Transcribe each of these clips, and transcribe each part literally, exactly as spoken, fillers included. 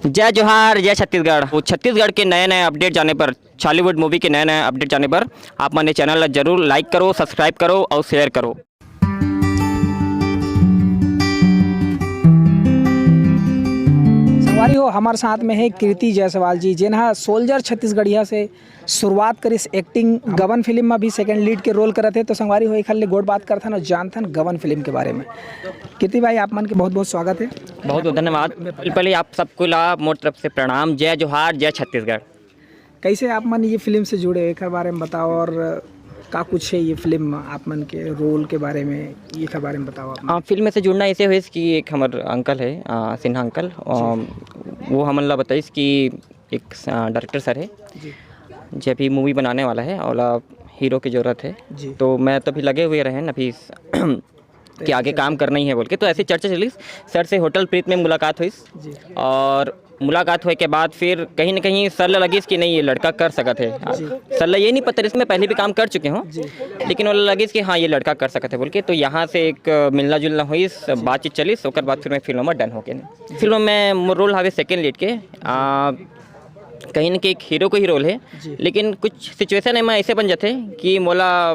जय जोहार, जय छत्तीसगढ़। वो छत्तीसगढ़ के नए नए अपडेट जाने पर, छॉलीवुड मूवी के नए नए अपडेट जाने पर आप मन ये चैनल ला जरूर लाइक करो, सब्सक्राइब करो और शेयर करो। संगवारी हो, हमारे साथ में है कीर्ति जायसवाल जी, जेन हा सोल्जर छत्तीसगढ़िया से शुरुआत करिस एक्टिंग। गबन फिल्म में भी सेकंड लीड के रोल करत हे। तो संगवारी हो, एक हल्ले गोठ बात करथन और जानथन गबन फिल्म के बारे में। कीर्ति भाई, आप मन के बहुत बहुत स्वागत है। बहुत बहुत धन्यवाद। पहले आप सबको ला मोर तरफ से प्रणाम, जय जोहार, जय छत्तीसगढ़। कैसे आप मन ये फिल्म से जुड़े, एक बारे में बताओ, और का कुछ है ये फिल्म में आप मन के रोल के बारे में, ये के बारे में बताओ आप मन। हाँ, फिल्म से जुड़ना ऐसे हुई कि एक हमर अंकल है, आ, सिन्हा अंकल, आ, वो हमन ला बताइस कि एक, आ, डायरेक्टर सर है, जी। जे अभी मूवी बनाने वाला है, ओला हीरो की जरूरत है। जी। तो मैं तो अभी लगे हुए रहे अभी कि आगे काम करना ही है बोल के, तो ऐसी चर्चा चली। सर से होटल प्रीत में मुलाकात हुई जी। और मुलाकात होए के बाद फिर कहीं ना कहीं सर ला लगिस कि नहीं, ये लड़का कर सकत है। सर ला ये नहीं पता रहिस, मैं पहले भी काम कर चुके हूँ, लेकिन वो लगिस कि हाँ, ये लड़का कर सकत है बोल के। तो यहाँ से एक मिलना जुलना हुई, बातचीत चली, ओकर बाद फिर मैं फिल्म में डन हो गए। फिल्म में मोर रोल हवे सेकंड लीड के। आ, कहीं ना कहीं एक हीरो को ही रोल है, लेकिन कुछ सिचुएशन में ऐसे बन जाते कि मोला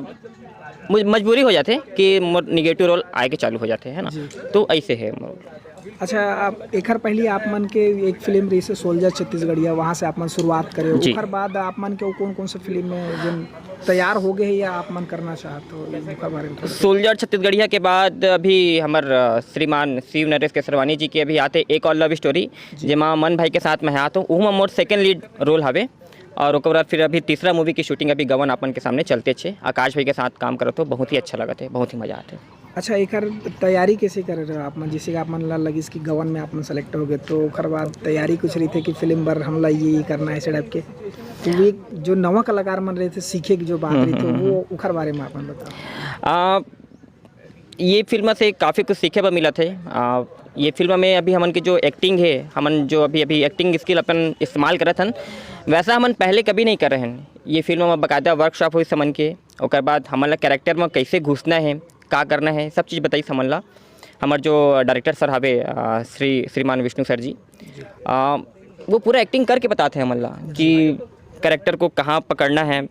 मुझ-, मजबूरी हो जाते कि मोर निगेटिव रोल आए के चालू हो जाते, है ना? तो ऐसे है मोर। अच्छा, आप एकर पहले आप मन के एक फिल्म रही से सोल्जर छत्तीसगढ़िया, वहाँ से आप मन शुरुआत करे, जी। ओकर बाद आप मन के वो कौन कौन से फिल्म में जिन तैयार हो गए हैं या आप मन करना चाहते हो, ओकर बारे में थोड़ा? सोल्जर छत्तीसगढ़िया के बाद अभी हमर, अ, श्रीमान शिव नरेश केसरवानी जी के अभी आते एक और लव स्टोरी, जी। जेमा मन भाई के साथ मैं आत हूँ, उहू में मोर सेकंड लीड रोल हवे। और ओकर बाद फिर अभी तीसरा मूवी की शूटिंग अभी गवन आपन के सामने चलते छे। आकाश भाई के साथ काम करत हो, बहुत ही अच्छा लगत है, बहुत ही मजा आते। अच्छा, एकर तैयारी कैसे करे रहे आप मन? जैसे कि आप मन ला लगिस कि गवन में आप मन सेलेक्ट हो गए, तो ओकर बाद तैयारी कुछ रही थे कि फिल्म बर हमला ये, ये करना है, ऐसे टाइप के? तो वो एक जो नवा कलाकार मन रहे थे, सीखे की जो बात हम्म, रही थी, हम्म, वो हम्म। ओकर बारे में आप मन बताओ। आ, ये फिल्म से काफ़ी कुछ सीखे बर मिलत हे। आ, ये फिल्म में अभी हमन के जो एक्टिंग है, हमन जो अभी, अभी एक्टिंग स्किल अपन इस्तेमाल करत हन, वैसा हमन पहले कभी नहीं करे हन। ये फिल्म में बाकायदा वर्कशॉप होइस हमन के, ओकर बाद हमन ला कैरेक्टर में कैसे घुसना है, का करना है, सब चीज़ बताइस हमन ला। हमर जो डायरेक्टर सर हवे, आ, श्री, श्रीमान विष्णु सर जी, आ, वो पूरा एक्टिंग करके बताते हैं हमन ला कि कैरेक्टर को कहाँ पकड़ना है,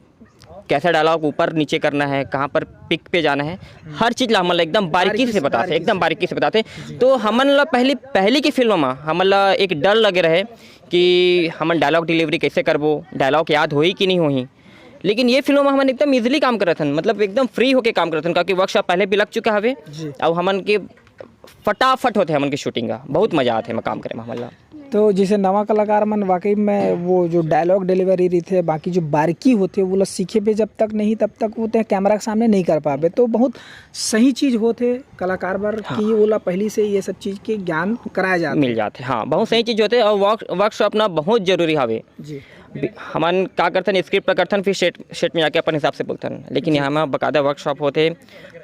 कैसा डायलॉग ऊपर नीचे करना है, कहाँ पर पिक पे जाना है, हर चीज़ ला हमन ला एकदम बारीकी बारीकी से से, बताते, बारीकी एकदम से। बारीकी से बताते। तो हमन ला पहली, पहली की फिल्म में हमन ला एक डर लगे रहे कि हमन डायलॉग डिलीवरी कैसे करबो, डायलॉग याद होही कि नहीं होही। लेकिन ये फिल्म में हमन एकदम ईजीली काम करत हन, मतलब एकदम फ्री होके काम करत हन, क्योंकि वर्कशॉप पहले भी लग चुका हवे। जी। और हमन के फटाफट होते हमन की शूटिंग का, बहुत मजा आते हैं काम करे में हमन ला। तो जैसे नवा कलाकार मन वाकई में वो जो डायलॉग डिलीवरी रहिथे, बाकी जो बारीकी होथे, वो ला सीखे पे जब तक नहीं, तब तक वो ते कैमरा के सामने नहीं कर पाबे। तो बहुत सही चीज़ होथे कलाकार बर हाँ। कि ओला पहली से ये सब चीज़ के ज्ञान कराया जाथे। मिल जाथे, हाँ, बहुत सही चीज़ होथे। और वर्क-, वर्कशॉप ना बहुत जरूरी हवे। जी। बि-, हमन का करथन, स्क्रिप्ट ला करथन, फिर सेट, सेट में जाके अपन हिसाब से बोलथन, लेकिन जी। यहाँ में बकायदा वर्कशॉप होथे,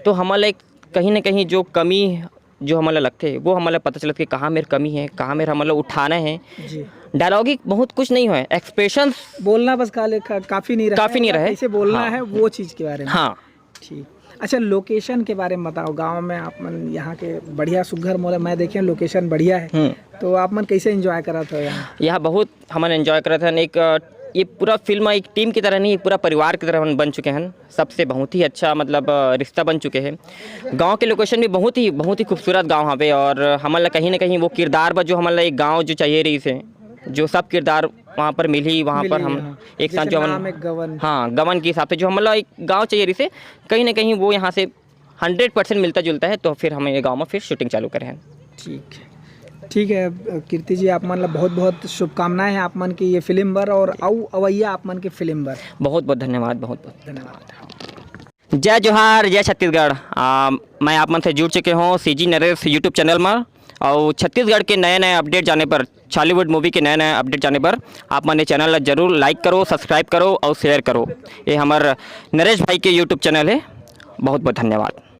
तो हमन ला एक कहीं ना कहीं जो कमी जो हमन ला लगथे, वो हमन ला पता चलत कि कहाँ मेर कमी है, कहाँ मेर हमन ला उठाना है। जी। डायलॉग ही बहुत कुछ नहीं होय, एक्सप्रेशंस बोलना बस काले का-, काफ़ी नहीं रहे, काफ़ी नहीं रहे। कैसे बोलना हाँ। है, वो चीज़ के बारे में। हाँ। ठीक। अच्छा, लोकेशन के बारे में बताओ, गाँव में आप मन यहाँ के बढ़िया सुघर मोला मैं देखे, लोकेशन बढ़िया है। हम्म। तो आप मन कैसे एंजॉय करत हो यहाँ? यहाँ बहुत हमन एंजॉय करत हन। एक, अ, ये पूरा फिल्म एक टीम की तरह नहीं, एक पूरा परिवार की तरह हमन बन चुके हन। सबसे बहुत ही अच्छा, मतलब, अ, रिश्ता बन चुके हैं। गांव के लोकेशन भी बहुत ही, बहुत ही खूबसूरत गांव हवे और हमन ला कहीं ना कहीं वो किरदार बर जो हमन ला एक गांव जो चाहिए रहिस हे, जो सब किरदार वहाँ पर मिली, वहाँ पर मिली, हम हाँ। एक साथ जैसे जो हमन, नाम है गवन। हाँ, गवन के हिसाब से जो हमन ला एक गांव चाहिए रहिस हे, कहीं ना कहीं वो यहाँ से हंड्रेड परसेंट मिलता जुलता है, तो फिर हम ये गांव में फिर शूटिंग चालू करे हैं। ठीक है, ठीक है, कीर्ति जी, आप मन ला बहुत बहुत शुभकामनाएं हैं आप मन के ये फिल्म बर और अउ अवैया आप मन के फिल्म बर। बहुत बहुत धन्यवाद, बहुत बहुत धन्यवाद। जय जोहार, जय छत्तीसगढ़। आ, मैं आप मन से जुड़ चुके हूँ सीजी नरेश यूट्यूब चैनल में, और छत्तीसगढ़ के नए नए अपडेट जाने पर, छॉलीवुड मूवी के नए नए अपडेट जाने पर आप मन ये चैनल ला जरूर लाइक करो, सब्सक्राइब करो और शेयर करो। ये हमर नरेश भाई के यूट्यूब चैनल है। बहुत बहुत धन्यवाद।